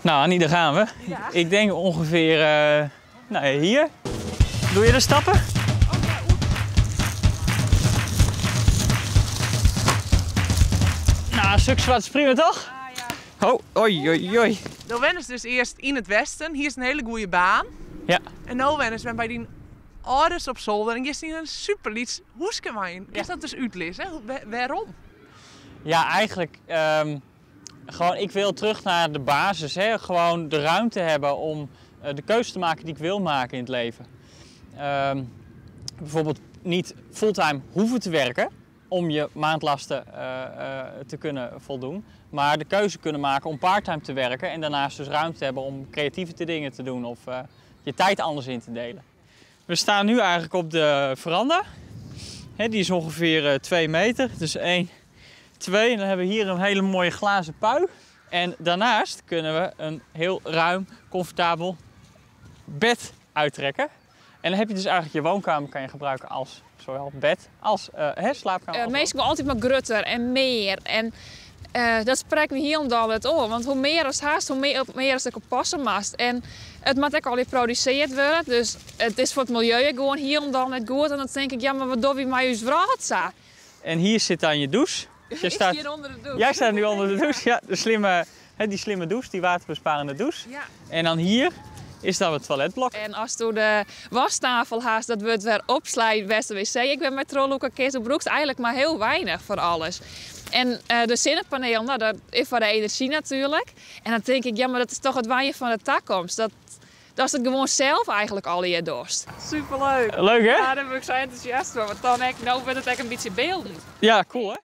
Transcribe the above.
Nou Annie, daar gaan we. Ik denk ongeveer nou, hier. Doe je de stappen? Nou, succes is prima toch? Oh, oi, oi, oi. Do wennest dus earst yn it Westen, hiest in hiele goede baan. Ja. En no wennest wer by dyn âlders op solder en giest yn in super lyts húske wenjen. Kinst dat dus útlizze? Wêrom? Ja, eigenlijk gewoon, ik wil terug naar de basis. Hè? Gewoon de ruimte hebben om de keuze te maken die ik wil maken in het leven. Bijvoorbeeld niet fulltime hoeven te werken om je maandlasten te kunnen voldoen. Maar de keuze kunnen maken om parttime te werken en daarnaast dus ruimte hebben om creatieve dingen te doen of je tijd anders in te delen. We staan nu eigenlijk op de veranda. Hè, die is ongeveer 2 meter, dus 1, 2. En dan hebben we hier een hele mooie glazen pui. En daarnaast kunnen we een heel ruim, comfortabel bed uittrekken. En dan heb je dus eigenlijk je woonkamer kan je gebruiken als zowel bed als hè, slaapkamer. Meestal wil altyd mar grutter en mear. En dat sprekt my hielendal net oan. Want hoe mear ast hast, hoe mear ast ek op passe moatst. En it moat ek allegear produsearre wurde. Dus it is foar it miljeu ek gewoan hielendal net goed. En dan tink ik, ja, mar wat dogge wy mei ús wrâld sa? En hier zit dan je douche. Je Ik staat stean ûnder de dûs. Jij staat nu onder de douche, ja. De slimme, hè, die slimme douche, die waterbesparende douche. En dan hier is dan het toiletblok. En asto de wasktafel hast, dat wurdt wer opslein by de wc. Ik bin mei trochlûke kinst, do brûkst eigentlik mar hiel weinich foar alles. En de sinnepanielen, nou, dat is foar de enerzjy natuerlik. En dan tink ik, ja, mar dat is toch it wenjen fan de takomst. Dat it gewoan sels eigentlik allegear dochst. Superleuk. Leuk hè? Ja, dêr bin ik sa entûsjast fan. Want dan ek, no wurdt it ek in bytsje byldend. Ja, cool hè?